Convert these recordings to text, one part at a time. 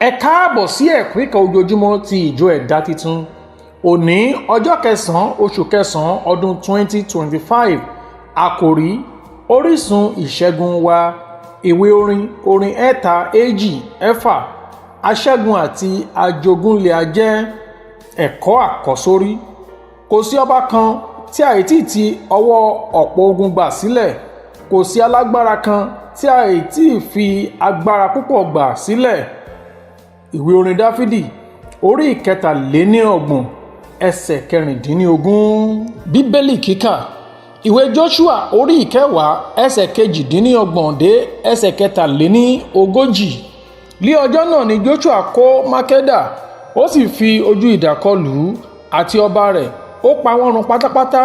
Ẹ káàbọ̀ sí ẹ̀kọ́ ìkà ojoojúmọ́ ti ìjọ Ẹ̀dá Titun. Òní ọjọ́ kẹsàn-án oṣù kẹsàn-án ọdún 2025. Àkòrí: Orísun ìṣẹ́gun wa. Ìwé orin, orin 326. Aṣẹ́gun àti ajogúnlé jẹ́ ẹ̀kọ́ àkọ́sórí. Kò sí ọba kan tí àìtí ti ọwọ́ ọ̀pọ̀ ogun gbà sílẹ̀. Kò sí alágbára kan tí àìtí fi agbára púpọ̀ gbà sílẹ̀. Ìwé orin Dáfídì orí 33, ẹsẹ̀ 16. Bíbélì kíkà: Ìwé Joshua orí 10, ẹsẹ̀ 28 dé ẹsẹ̀ 43. Ní ọjọ́ náà ni Joshua kó Makeda, ó sì fi ojú idà kọ lù ú àti ọba rẹ̀, ó pa wọ́n run pátápátá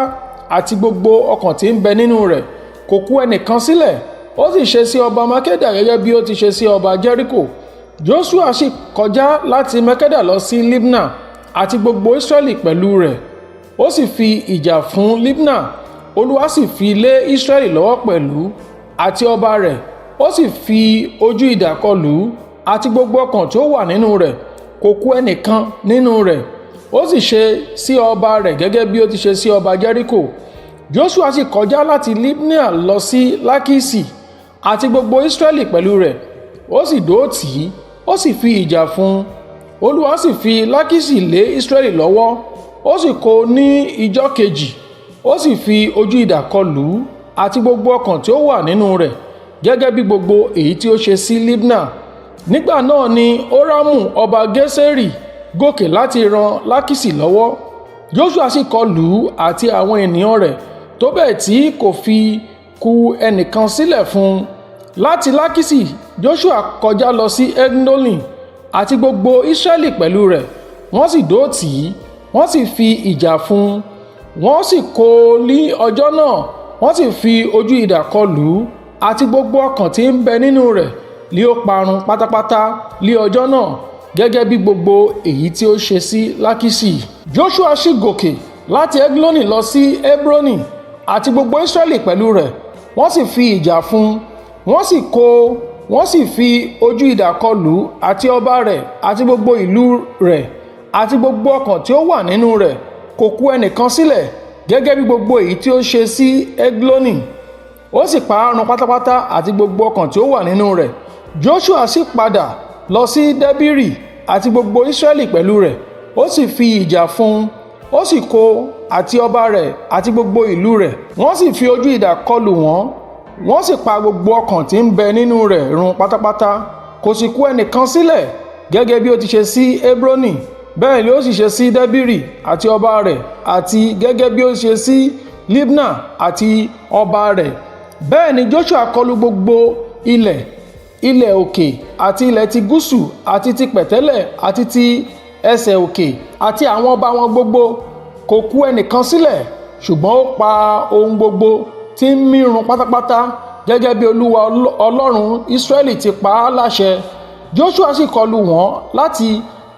àti gbogbo ọkàn tí ń bẹ nínú rẹ̀, kò kù ẹnìkan sílẹ̀. Ó sì ṣe sí ọba Makeda gẹ́gẹ́ bí ó ti ṣe sí ọba Jẹ́ríkò. Joshua sì kọjá láti Makeda lọ sí Libna, àti gbogbo Israẹli pẹ̀lú rẹ̀. Ó sì fi ìjà fún Libna. Olúwa sì fi lé Israẹli lọ́wọ́ pẹ̀lú àti ọba rẹ̀. Ó sì fi ojú idà kọ lù ú àti gbogbo ọkàn tí ó wà nínú rẹ̀, kò kù ẹnìkan nínú rẹ̀. Ó sì ṣe sí ọba rẹ̀ gẹ́gẹ́ bí ó ti ṣe sí ọba Jẹ́ríkò. Joshua sì kọjá láti Libna lọ sí Lákíṣì, àti gbogbo Israẹli pẹ̀lú rẹ̀. Ó sì dó tì í, ó sì fi ìjà fún un. Olúwa sì fi Lákíṣì lé Israẹli lọ́wọ́. Ó sì kó ní ijọ́ kejì, ó sì fi ojú idà kọ lù ú àti gbogbo ọkàn tí ó wà nínú rẹ̀, gẹ́gẹ́ bí gbogbo èyí tí ó ṣe sí Libna. Nígbà náà ni Horamu ọba Geseri gòkè láti ran Lákíṣì lọ́wọ́. Joshua sì kọ lù ú àti àwọn ènìyàn rẹ̀, tó bẹ́ẹ̀ tí kò fi kù ẹnìkan sílẹ̀ fún un. Láti Lákíṣì Joshua kọjá lọ sí Egloni, àti gbogbo Israẹli pẹ̀lú rẹ̀. Wọ́n sì dó tì í, wọ́n sì fi ìjà fún un. Wọ́n sì kó o ní ọjọ́ náà, wọ́n sì fi ojú idà kọ lù ú àti gbogbo ọkàn tí ń bẹ nínú rẹ̀ lé ó parun pátápátá ní ọjọ́ náà, gẹ́gẹ́ bí gbogbo èyí tí ó ṣe sí Lákíṣì. Joshua sì gòkè láti Egloni lọ sí Hebroni, àti gbogbo Israẹli pẹ̀lú rẹ̀. Wọ́n sì fi ìjà fún un, wọ́n sì kó o, wọ́n sì fi ojú idà kọ lù ú àti ọba rẹ̀ àti gbogbo ìlú rẹ̀ àti gbogbo ọkàn tí ó wà nínú rẹ̀, kò kù ẹnìkan sílẹ̀, gẹ́gẹ́ bí gbogbo èyí tí ó ṣe sí Egloni. Ó sì pa á run pátápátá àti gbogbo ọkàn tí ó wà nínú rẹ̀. Joshua sì padà lọ sí Debiri, àti gbogbo Israẹli pẹ̀lú rẹ̀. Ó sì fi ìjà fún un, ó sì kó àti ọba rẹ̀ àti gbogbo ìlú rẹ̀. Wọ́n sì fi ojú idà kọlù wọ́n, wọ́n sì pa gbogbo ọkàn tí ń bẹ nínú rẹ̀ run pátápátá. Kò sì kù ẹnìkan sílẹ̀. Gẹ́gẹ́ bí ó ti ṣe sí Hebroni, bẹ́ẹ̀ ni ó sì ṣe sí Debiri àti ọba rẹ̀, àti gẹ́gẹ́ bí ó ṣe sí Libna àti ọba rẹ̀. Bẹ́ẹ̀ ni Joshua kọlù gbogbo ilẹ̀, ilẹ̀ òkè àti ilẹ̀ ti gúúsù àti ti pẹ̀tẹ́lẹ̀ àti ti ẹsẹ̀ òkè, àti àwọn ọba wọn gbogbo. Kò kù ẹnìkan sílẹ̀, ṣùgbọ́n ó pa ohun gbogbo tí ń mí run pátápátá, gẹ́gẹ́ bí Olúwa Ọlọ́run Israẹli ti pa á láṣẹ. Joshua sì kọlù wọ́n láti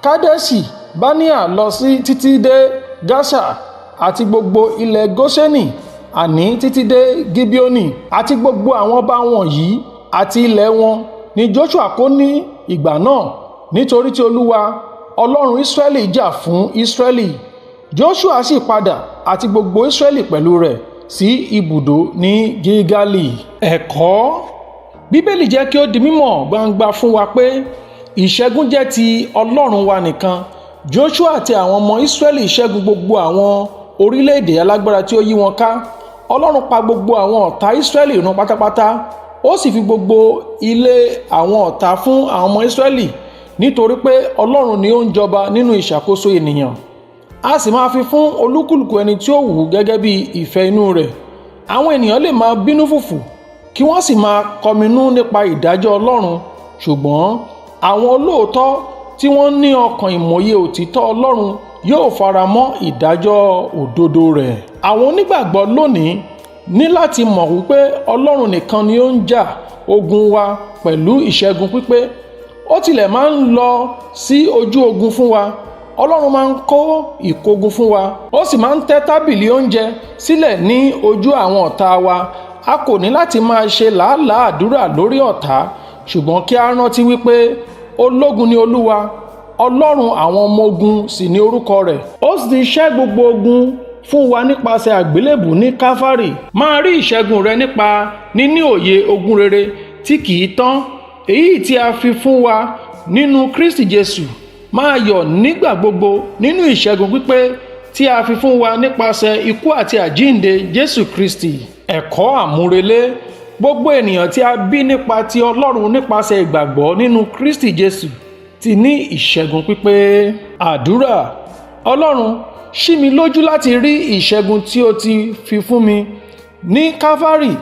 Kadeṣi Barnea lọ sí títí dé Gasa, àti gbogbo ilẹ̀ Goṣeni, àní títí dé Gibeoni. Àti gbogbo àwọn ọba wọ̀nyí àti ilẹ̀ wọn ni Joshua kó ní ìgbà náà, nítorí tí Olúwa Ọlọ́run Israẹli jà fún Israẹli. Joshua sì padà, àti gbogbo Israẹli pẹ̀lú rẹ̀, sí ibùdó ní Gilgali. Ẹ̀kọ́: Bíbélì jẹ́ kí ó di mímọ̀ gbangba fún wa pé ìṣẹ́gun jẹ́ ti Ọlọ́run wa nìkan. Joshua àti àwọn ọmọ Israẹli ṣẹ́gun gbogbo àwọn orílẹ̀-èdè alágbára tí ó yí wọn ká. Ọlọ́run pa gbogbo àwọn ọ̀tá Israẹli run pátápátá, ó sì fi gbogbo ilé àwọn ọ̀tá fún àwọn ọmọ Israẹli, nítorí pé Ọlọ́run ni ó ń jọba nínú ìṣàkóso ènìyàn, a sì máa fi fún olúkúlùkù ẹni tí ó wù ú gẹ́gẹ́ bí ìfẹ́ inú rẹ̀. Àwọn ènìyàn lè máa bínú fùfù, kí wọ́n sì máa kọminú nípa ìdájọ́ Ọlọ́run, ṣùgbọ́n àwọn olóòótọ́ tí wọ́n ní ọkàn ìmòye òtítọ́ Ọlọ́run yóò fara mọ́ ìdájọ́ òdodo rẹ̀. Àwọn onígbàgbọ́ lónìí ní láti mọ̀ wípé Ọlọ́run nìkan ni ó ń jà ogun wa pẹ̀lú ìṣẹ́gun pípé. Ó tilẹ̀ máa ń lọ sí ojú ogun fún wa. Ọlọ́run máa ń kó ìkógun fún wa, ó sì máa ń tẹ́ tábìlì oúnjẹ sílẹ̀ ní ojú àwọn ọ̀tá wa. A kò ní láti máa ṣe làálàá àdúrà lórí ọ̀tá, ṣùgbọ́n kí a rántí wípé Ológun ni Olúwa, Ọlọ́run àwọn ọmọ ogun sì ní orúkọ rẹ̀. Ó sì ti ṣẹ́ gbogbo ogun fún wa nípasẹ̀ àgbélébù ní Kálfárì. Máa rí ìṣẹ́gun rẹ nípa níní òye ogun rere tí kìí tán, èyí tí a fi fún wa nínú Kristi Jésù. Máa yọ̀ nígbà gbogbo nínú ìṣẹ́gun pípé tí a fi fún wa nípasẹ̀ ikú àti àjíǹde Jésù Kristi. Ẹ̀kọ́ àmúrelé: Gbogbo ènìyàn tí a bí nípa ti Ọlọ́run nípasẹ̀ ìgbàgbọ́ nínú Kristi Jésù ti ní ìṣẹ́gun pípé. Àdúrà: Ọlọ́run, ṣí mi lójú láti rí ìṣẹ́gun tí o ti fi fún mi ní Kálfárì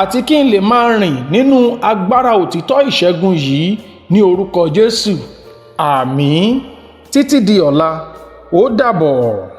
àti kí n lè máa rìn nínú agbára òtítọ́ ìṣẹ́gun yìí ní orúkọ Jésù. Àmín. Títí di ọ̀la, ó dàbọ̀.